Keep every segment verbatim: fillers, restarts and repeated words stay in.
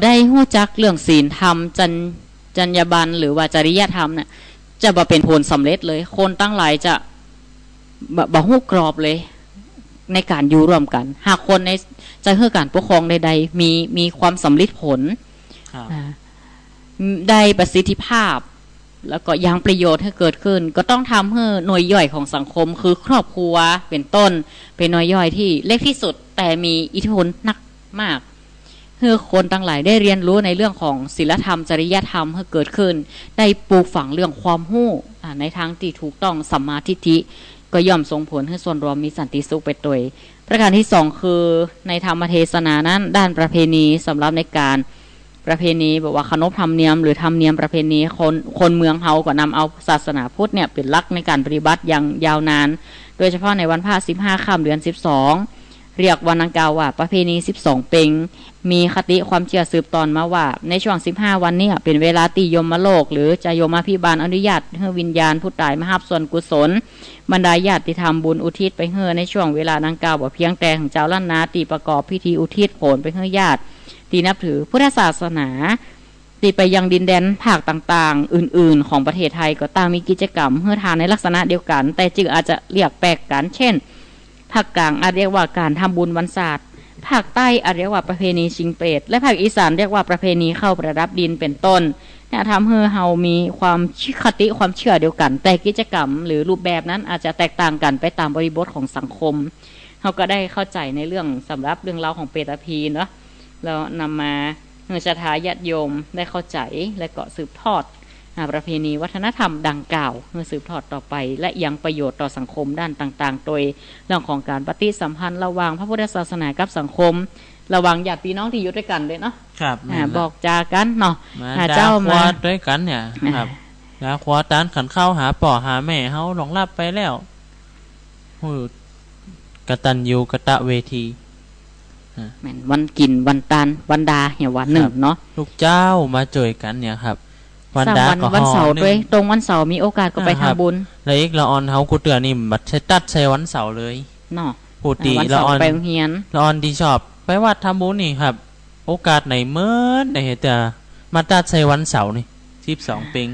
ได้ฮู้จักเรื่องศีลธรรม จรร จรรยาบรรณ หรือว่าจริยธรรมเนี่ย จะบ่เป๋นผลสำเร็จเลย คนตังหลายจะบ่ บ่ฮู้กรอบเลย ในก๋านอยู่ร่วมกั๋น หากคนใน จะหื้อก๋านปกครองใดๆ มี มีความสำริดผล ครับ อ่า ได้ประสิทธิภาพ แล้วก็ยังประโยชน์หื้อเกิดขึ้น ก็ต้องทำหื้อหน่วยย่อยของสังคม คือครอบครัว เป๋นต้น เป๋นหน่วยย่อยตี้เล็กตี้สุด แต่มีอิทธิพลนักมาก หื้อคนตังหลายได้เรียนรู้ในเรื่องของศีลธรรม จริยธรรมหื้อเกิดขึ้น ได้ปลูกฝังเรื่องความฮู้ อ่า ในทางตี้ถูกต้อง สัมมาทิฏฐิ ก็ย่อมส่งผลหื้อส่วนรวมมีสันติสุขไปตวย ประการตี้สองคือ ในธรรมเทศนานั้น ด้านประเพณีสำหรับในก๋าน ประเพณีแบบว่าขนบธรรมเนียม หรือธรรมเนียมประเพณี คน คนเมืองเฮาก็นำเอาศาสนาพุทธเนี่ยเป๋นหลักในก๋านปฏิบัติอย่างยาวนาน โดยเฉพาะในวันพระสิบห้าค่ำเดือนสิบสอง เรียกวันดังกล่าวว่าประเพณีสิบสองเป็ง มีคติความเจื้อสืบต่อมาว่า ในช่วงสิบห้าวันเนี่ยเป๋นเวลาตี้ยมโลก หรือจะยมาภิบาลอนุญาตหื้อวิญญาณผู้ต๋ายมาฮับส่วนกุศล บรรดาญาติธรรมบุญอุทิศไปหื้อในช่วงเวลาดังกล่าว บ่เพียงแต่เฮาเจ้าล้านนาตี้ประกอบพิธีอุทิศผลไปหื้อญาติตี้นับถือพุทธศาสนา ตี้ไปยังดินแดนภาคต่างๆ อื่นๆ ของประเทศไทยก็ต่างมีกิจกรรมหื้อทานในลักษณะเดียวกั๋น แต่จื้ออาจจะเรียกแปลกกั๋น เช่น ภาคกลางอาจเรียกว่าก๋านทำบุญวันศาสตร์ ภาคใต้อาจเรียกว่าประเพณีชิงเปรต และภาคอีสานเรียกว่าประเพณีเข้าประดับดิน เป๋นต้น เนี่ย ทำหื้อเฮามีความเจื้อ คติความเจื้อเดียวกั๋น แต่กิจกรรมหรือรูปแบบนั้นอาจจะแตกต่างกั๋นไปต๋ามบริบทของสังคม เฮาก็ได้เข้าใจ๋ในเรื่องสำหรับเรื่องราวของเปตพีเนาะ แล้วนำมาหื้อศรัทธาญาติโยมได้เข้าใจ๋ และก็สืบทอด อ่า ประเพณีวัฒนธรรมดังกล่าว หื้อสืบทอดต่อไป และยังประโยชน์ต่อสังคมด้านต่างๆ โดยเรื่องของก๋านปฏิสัมพันธ์ระหว่างพระพุทธศาสนากับสังคม ระหว่างญาติพี่น้องตี้อยู่ตวยกั๋นตวยเนาะ ครับ อ่า แม่นละ บอกจากั๋นเนาะ มา อ่า ด่า เจ้า มา ขว้าตวยกั๋นเนี่ย อ่า ครับ ด่าขว้าตานขันเข้าหาป้อหาแม่เฮาล่วงลับไปแล้ว หื้อ กตัญญูกตเวที อ่า แม่น วันกิ๋น วันตาน วันดา เนี่ย วันนึ่ง ครับ เนาะ ลูกเจ้ามาจ้วยกั๋นเนี่ยครับ วันดา สามวัน ก็ วันเสาร์ ห่อนึ่ง ตวย ตรงวันเสาร์มีโอกาสก็ไป อ่า ครับ ทำบุญ และอีกละอ่อนเฮากู้เตื้อนี่ บ่ใจ้ตั๊ดใส่วันเสาร์เลยเนาะ ผู้ตี้ อ่า วันเสาร์ ละอ่อน ไปโฮงเฮียน ละอ่อนตี้ชอบไปวัดทำบุญนี่ครับ โอกาสไหนเมิดไหนจะมาตั๊ดใส่วันเสาร์นี่ สิบสอง อ่า เป็ง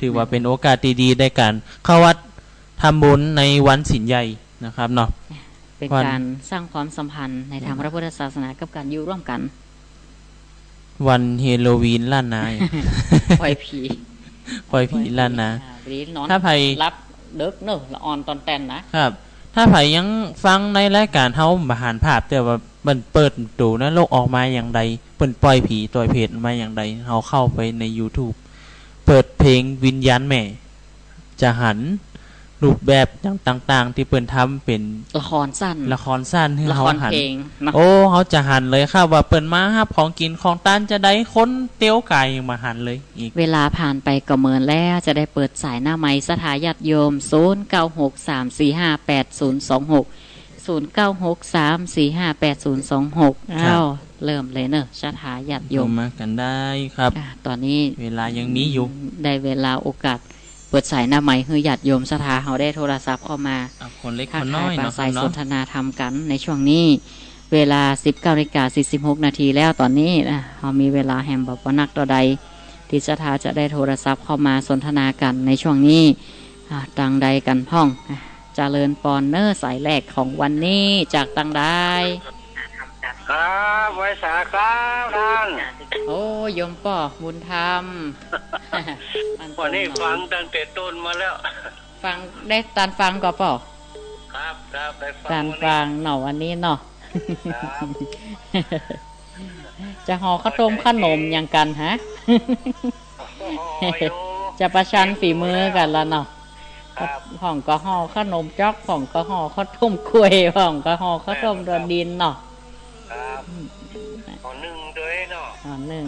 ถือว่า แม่น เป๋นโอกาสตี้ดีในก๋านเข้าวัดทำบุญในวันศีลใหญ่ นะครับเนาะ เป๋น วัน ก๋านสร้างความสัมพันธ์ในทาง ครับ พระพุทธศาสนากับก๋านอยู่ร่วมกั๋น วันฮาโลวีนล้านนา ปล่อยผี ปล่อยผีล้านนา อ่า วันนี้นอน ถ้าใผ หลับเดิกเนาะ ละอ่อนตอนแต้นนะ ครับ ถ้าใผยังฟังในรายก๋านเฮาบ่หันภาพ แต่ว่าเปิ้นเปิดประตู๋นรกออกมาอย่างใด เปิ้นปล่อยผีต่อยเปรตมาอย่างใด เฮาเข้าไปในยูทูบ เปิดเพลงวิญญาณแม่ จะหันรูปแบบอย่างต่างๆ ตี้เปิ้นทำเป๋นละครสั้น ละครสั้นหื้อเฮาหัน ละครเพลงเนาะ โอ้ เฮาจะหันเลยครับ ว่าเปิ้นมาฮับของกิ๋นของตานจาใด คนเตียวก๋ายยังบ่หันเลยอีก เวลาผ่านไปก็เมินแล้ว จะได้เปิดสายหน้าไมค์ศรัทธาญาติโยม ศูนย์เก้าหกสามสี่ห้าแปดศูนย์สองหก ศูนย์เก้าหกสามสี่ห้าแปดศูนย์สองหก ครับ อ้าว เริ่มเลยเนาะ ศรัทธาญาติโยม โทรมากั๋นได้ครับ อ่า ต๋อนนี้ เวลายังมีอยู่ ได้เวลาโอกาส เปิดสายหน้าไมค์หื้อญาติโยมศรัทธาเฮาได้โทรศัพท์เข้ามา อ่ะ คนเล็กคนน้อยเนาะครับเนาะ ทักทายปราศรัยสนทนาธรรมกั๋นในช่วงนี้ เวลา สิบเก้านาฬิกาสี่สิบหกนาทีแล้วต๋อนนี้นะ เฮามีเวลาแหมบ่ปอนักเต้าใด ตี้ศรัทธาจะได้โทรศัพท์เข้ามาสนทนากั๋นในช่วงนี้ อ่ะ ตังใดกั๋นพ่อง อ่ะ เจริญปอนเน่อ สายแรกของวันนี้ จากตังใด ครับ ไหว้สาครับท่าน โอ้ โยมป้อบุญธรรม วันนี้ฟังตั้งแต่ต้นมาแล้ว ฟัง ได้ตานฟังก่อป้อ ครับ ครับ ได้ฟัง ตานฟังเนาะ วันนี้เนาะ ครับ จะห่อข้าวต้มข้าวหนมอย่างกั๋นฮะ โอ้โห จะประชันฝีมือกั๋นละเนาะ ครับ พ่องก็ห่อข้าวหนมจ๊อก พ่องก็ห่อข้าวต้มกล้วย พ่องก็ห่อข้าวต้มดวนดินเนาะ ครับ อืม ห่อนึ่งด้วยเนาะ ห่อนึ่ง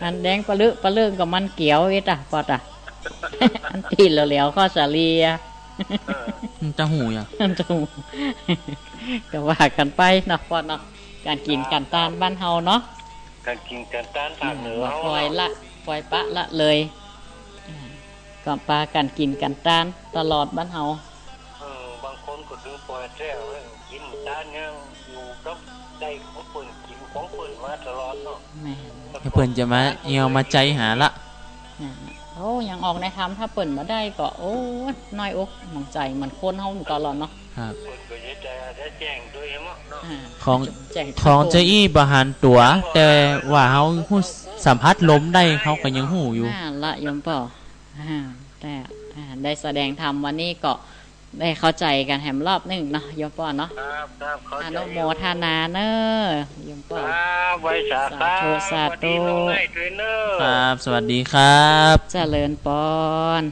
อันแดงปะลึปะเลิงก็มันเกี๊ยวอี้ตะ ป้อตะ อันตี้เหลวๆ ข้อสาลีอะ เออ มันจะหูยอะ มันจะหู ก็ว่ากั๋นไปเนาะ ป้อเนาะ ก๋านกิ๋นก๋านตานบ้านเฮาเนาะ ก๋านกิ๋นก๋านตานภาคเหนือ อืม เฮา บ่ปล่อยละ เนาะ ปล่อยปะละเลย อ่า ก็ปากั๋นกิ๋นกั๋นตานตลอดบ้านเฮา เออ บางคนก็ถือปล่อยแล้ว กิ๋นตานยังอยู่กับได้ของเปิ้นกิ๋น ของเปิ้นมาตลอดเนาะ แม่น เปิ้นจะมาเอี่ยวมาใจ๋หาละ อ่า โอ้ ยังออกในธรรม ถ้าเปิ้นบ่ได้ก็ โอ้ น้อยอกหมองใจ๋ เหมือนคนเฮาตลอดเนาะ ครับ เปิ้นก็จะ จะแจ้งโตเนาะ อ่า ของ แจ้ง ของเจ้าอี้บ่หันตั๋ว แต่ว่าเฮาฮู้สัมผัสลมได้ เฮาก็ยังฮู้อยู่ นั่นละโยมป้อ อ่า แต่ อ่า ได้แสดงธรรมวันนี้ก็ ได้เข้าใจ๋กั๋นแหมรอบนึ่งเนาะ โยมป้อเนาะ ครับ ครับ เข้าใจ๋ อนุโมทนาเน้อ โยมป้อ ครับ ไหว้สา สาธุ ครับ สาธุ สวัสดีน้องไนท์ตวยเน้อ ครับ สวัสดีครับ เจริญปอน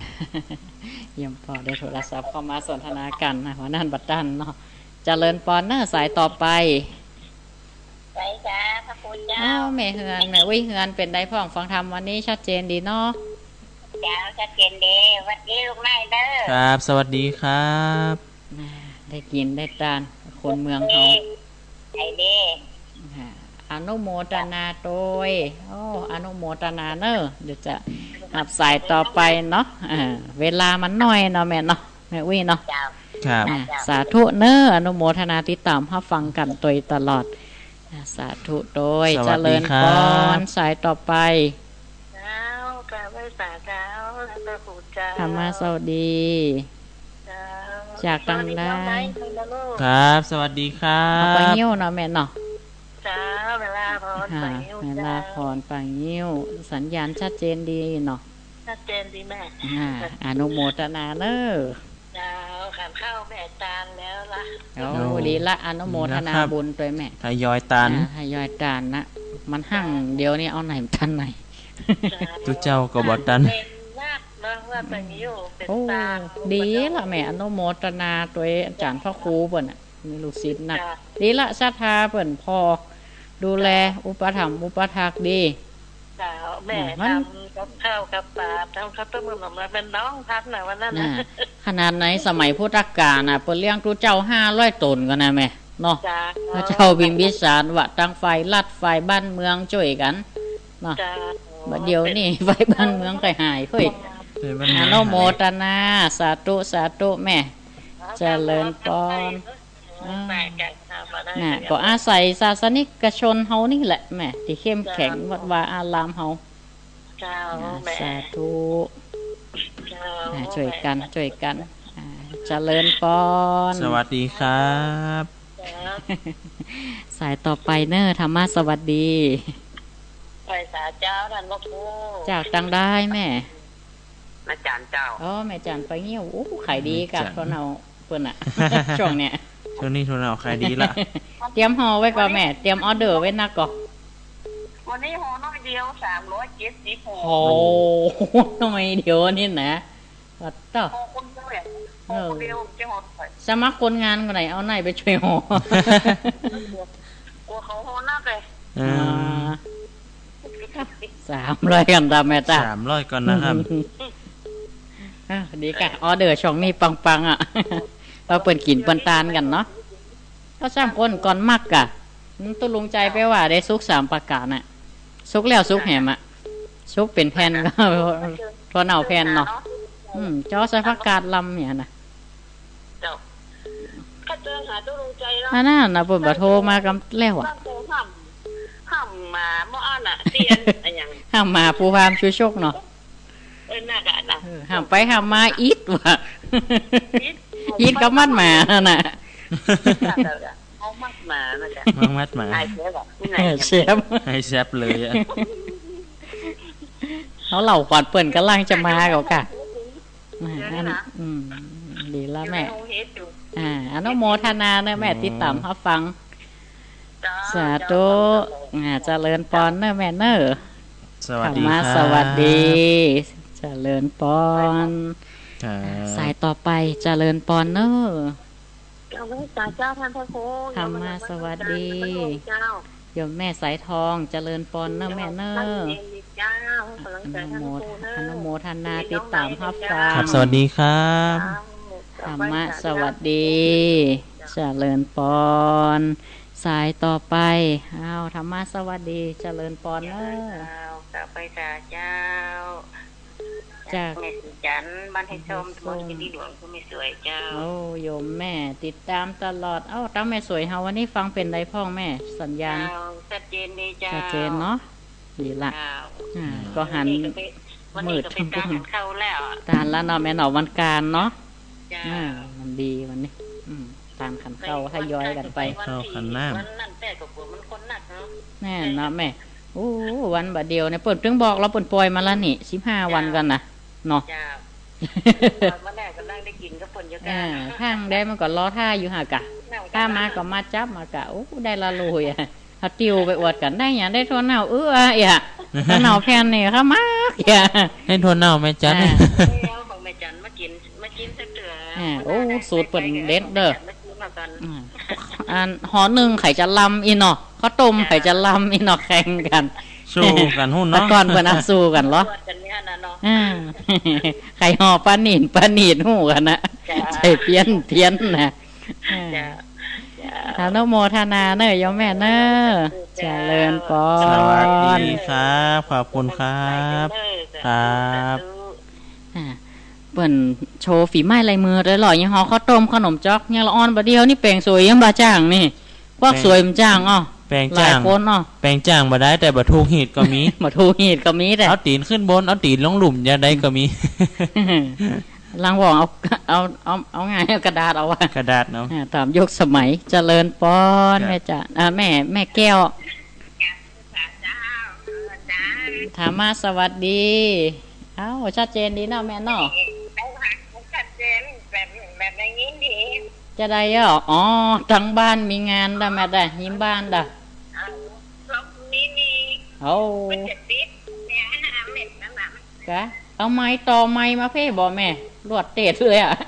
โยมป้อได้โทรศัพท์เข้ามาสนทนากั๋นนะ ว่านั้นบ่ตันเนาะ เจริญปอนเน้อ สายต่อไป ไปจ้า พระคุณเจ้า อ้าว แม่เฮือน แม่อุ๊ยเฮือน เป๋นใดพ่อง ฟังธรรมวันนี้ชัดเจนดีเนาะ เจ้า ชัดเจนดี หวัดดีลูกไนท์เน้อ ครับ สวัสดีครับ น่า ได้กิ๋นได้ตาน คนเมืองเฮา ไอ้เด้ อ่า อนุโมทนาตวย โอ้ อนุโมทนาเน้อ เดี๋ยวจะหับสายต่อไปเนาะ อ่า เวลามันน้อยเนาะแม่เนาะ แม่อุ๊ยเนาะ เจ้า ครับ อ่า เจ้า สาธุเน้อ อนุโมทนาติดต๋ามฮับฟังกั๋นตวยตลอด อ่า สาธุตวย สวัสดีครับ เจริญปอน สายต่อไป เจ้า กราบไหว้สาเจ้า พระคุณเจ้า ธรรมะสวัสดี เจ้า จากตังใด สวัสดีเจ้าไนท์นะลูก ครับ สวัสดีครับ เอาปางิ้วเนาะแม่เนาะ เจ้า เวลาพร อ่า ปางิ้ว เวลาพร เจ้า ปางิ้ว สัญญาณชัดเจนดีเนาะ ชัดเจนดีแม่ อ่า อนุโมทนาเน้อ เจ้า ขันข้าวแม่ตานแล้วละ โอ้ โอ้ ดีละ อนุโมทนา ดีแล้วครับ บุญตวยแม่ ทยอยตาน อ่า ทยอยตานนะ มันหั่ง เจ้า เดี๋ยวนี้เอาไหนตันไหน เจ้า ตุ๊เจ้าก็บ่ตัน เป๋นนักเนาะ ว่าแต่นี้อยู่เป๋น โอ้ ตา ดีละแม่ อนุโมทนาตวยอาจ๋ารย์พระครูเปิ้นน่ะ มีลูกศิษย์นัก เจ้า ดีละ ศรัทธาเปิ้นผ่อ ดูแล อุปถัมภ์อุปถักดี เจ้า แม่ อ่า มัน ทำกับข้าวกับปลา ทำข้าวต้มขนม แล้วเป็นน้องพัดน่ะวันนั้นน่ะ อ่า ขนาดในสมัยพุทธกาลน่ะ เปิ้นเลี้ยงตุ๊เจ้าห้าร้อยต๋นกั๋นนะแม่ เนาะ เจ้า พระเจ้าพิมพิสารว่าตังฝ่ายรัฐฝ่ายบ้านเมืองจ้วยกั๋น เนาะ เจ้า บัดเดี๋ยวนี้ฝ่ายบ้านเมืองก็หายเฮ้ย ฝ่ายบ้านเมืองหาย อนุโมทนา สาธุ สาธุแม่ เจริญปอน อ่า น่ะ ก็อาศัยศาสนิกชนเฮานี่แหละแม่ ตี้เข้มแข็ง เจ้า วัดวาอารามเฮา เจ้า อ่า แม่ สาธุ เจ้า อ่า จ้วยกั๋น แม่ จ้วยกั๋น อ่า เจริญปอน สวัสดีครับ เจ้า สายต่อไปเน้อ ธรรมะสวัสดี ไหว้สาเจ้าต้านพระครู จากตังใดแม่ แม่จั๋นเจ้า อ๋อ แม่จั๋นปางิ้ว อู้ ขายดีกะ แม่จั๋น ถั่วเน่าเปิ้นน่ะ ช่วงเนี้ย ช่วงนี้ถั่วเน่าขายดีละ เตรียมห่อไว้ก่อแม่ เตรียมออเดอร์ไว้นักก่อ วันนี้ห่อน้อยเดียว สามร้อยเจ็ดสิบห่อ โอ้โห น้อยเดียวนี่นะ ว่าเต๊อะ ห่อคนเดียวแหละ เออ ห่อคนเดียวจะห่อเท่าไหร่ สมัครคนงานก่อไหน เอาไหนไปจ้วยห่อ กลัวเขาห่อนักเลย อ่า อ่า สามร้อยก่อนตาแม่ตา สามร้อยก่อนนะครับ อ่ะ ดีกะ ออเดอร์ช่วงนี้ปังๆ อ่ะ เพราะเปิ้นกิ๋นเปิ้นตานกั๋นเนาะ ก็สามคนก่อนมักกะ อืม ตุ๊ลุงใจ๋ไปว่าได้สุกสามประก๋านน่ะ สุกแล้วสุกแหมอ่ะ สุกเป๋นแผ่นก็ ถั่วเน่าแผ่นเนาะ อืม จ้อใส่ผักกาดลำเนี่ยนะ เจ้า ข้าเจิญหาตุ๊ลุงใจ๋เนาะ อันนั้นน่ะ เปิ้นบ่โทรมากำแล้วอะ ห้าม ห้ามมาเมื่ออันน่ะ ตี้อัน อะหยัง ห้ามมาผู้พานชูชกเนาะ เออ น่ากะนะ เออ ห้ามไปห้ามมาอิดว่ะ อิด อิดกับมัดหมาน่ะ เฮามัดหมานะจ๊ะ เฮามัดหมา หายแซ่บอ่ะ หายแซ่บ หายแซ่บเลยอะ เฮาเล่าก่อนเปิ้นก่ำลังจะมาก็กะ เดี๋ยวนี้นะ อืม ดีละแม่ เดี๋ยวนี้เฮาเฮ็ดอยู่ อ่า อนุโมทนาเน้อแม่ อืม ติดต๋ามฮับฟัง เจ้า สาธุ เจ้า อ่า เจริญปอนเน้อแม่เน้อ สวัสดี ธรรมะ ครับ สวัสดี เจริญปอน ครับ อ่า สายต่อไป เจริญปอนเน้อ กราบไหว้สาเจ้าต้านพระครู ธรรมะ สวัสดี เจ้า โยมแม่สายทอง เจริญปอนเน้อแม่เน้อ เจ้า เจ้า กำลังใจต้านพระครูเน้อ อนุโมทนา ติดต๋ามฮับฟัง ครับ สวัสดีครับ เจ้า ธรรมะ สวัสดี เจ้า เจริญปอน สายต่อไป อ้าว ธรรมะ สวัสดี เจริญปอนเน้อ เจ้า กราบไหว้สาเจ้า เจ เจ้า แม่ศรีจันทร์ บ้านไฮ่ส้ม ตำบลเจดีย์หลวง เจ้า แม่สวยเจ้า โอ้ โยมแม่ติดตามตลอด เอ้า ต๋ามแม่สวยเฮาวันนี้ฟังเป๋นใดพ่องแม่ สัญญาณ เจ้า ชัดเจนดีเจ้า ชัดเจนเนาะ ดีละ เจ้า อ่า อืม ก็หัน วันนี้ก็ไป วันนี้ก็ไป มืด ตานหันข้าวแล้ว ตานละเนาะแม่เนาะ วันก๋านเนาะ เจ้า อ่า มันดีวันนี้ อืม ตานขันข้าว ไป ทยอยกั๋นไป วันก๋าน ข้าวขันน้ำ วันนั้นแต่ก็กลัวมันคนนักเนาะ แน่นเนาะแม่ โอ้ วันบ่าเดียวเนี่ย เปิ้นตึงบอกเฮา เปิ้นป่อยมาละนี่ สิบห้า วันก่อนนะ เนาะ เจ้า มาแล้วก็นั่งได้กิ๋นกับเปิ้นอยู่ อ่า ก้า ข้างใดมันก็รอถ่าอยู่หากะ นั่ง ถ้ามาก็มาจับมากะ โอ้ ได้ละลุยอะ เฮาติวไปอวดกั๋น ได้หยัง ได้ถั่วเน่า เออ อะ ถั่วเน่าแผ่นนี่ ข้ามาก อะ ได้ถั่วเน่าแม่จัน อ่า แล้วของแม่จันมากิ๋น มากิ๋นสักเตื้อ อ่า โอ้ สูตรเปิ้นเด็ดเด้อ มากิ๋นมากั๋น อ่า อันห่อนึ่งใผจะลำอี้เนาะ ข้าวต้ม เจ้า ใผจะลำอี้เนาะ แข่งกั๋น สู้กั๋นฮู้เนาะ แต่ก่อนเปิ้นอะ สู้กั๋นเหรอ อวดกั๋นเนี่ยนะเนาะ อ่า ใผห่อปานี๋ ปานี๋ฮู้กั๋นนะ เจ้า ใส่เปี๊ยน เปี๊ยนนะ เจ้า เจ้า อนุโมทนาเน่อโยมแม่เน่อ เจ้า เจริญปอน สวัสดีครับ ขอบคุณครับ ครับ สาธุ อ่า เปิ้นโชว์ฝีไม้ลายมือตลอด ยังห่อข้าวต้มขนมจ๊อก ยังละอ่อนบ่าเดียวนี่ แป๋งสวยยังบ่จ้างนี่ พวกสวยบ่จ้างอ้อ แป๋งจ้าง หลายคนอ้อ แป๋งจ้างบ่ได้ แต่บ่ถูกหีดก็มี บ่ถูกหีดก็มีแต่ เอาตี๋นขึ้นบน เอาตี๋นลงลุ่ม อย่างใดก็มี ลังบอกเอา เอา เอา เอาไง เอากระดาษเอาอะ กระดาษเนาะ อ่า ต๋ามยุคสมัย เจริญปอน ครับ แม่จ๋า อ่า แม่ แม่แก้ว เจ้า เออ เจ้า ถามมาสวัสดี เอ้า ชัดเจนดีเนาะแม่เนาะ ได้ฟังชัดเจน แบบ แบบได้ยินดี จะได้เหรอ อ๋อ ตังบ้านมีงานดะแม่ดะ ฮิมบ้านดะ เอา ช่วงนี้มี โอ้ มันจะติดเนี่ย ห้าเม็ดนั่นน่ะ กะ เอาไมค์ต่อไมค์มาเพ่บ่แม่ ลวดเตดเลยอะ ฮะ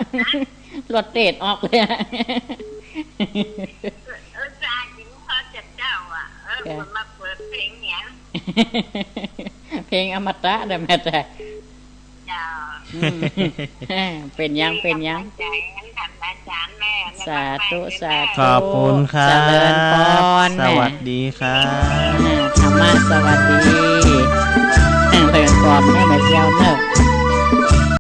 ลวดเตดออกเลยอะ เออ ใช่ ถึงพ่อจะเจ้าอะ เออ กะ คนมาเปิดเพลงเนี่ย เพลงอมตะเด้อแม่แต่ เจ้า อืม เป๋นหยัง เป๋นหยัง กำลังใจ๋ อันท่านอาจ๋ารย์แม่ สาธุ สาธุ ขอบคุณครับ เจริญปอน สวัสดีครับ อ่า ธรรมะสวัสดี เจริญปอนแม่ แม่เจ้าเน่อ เ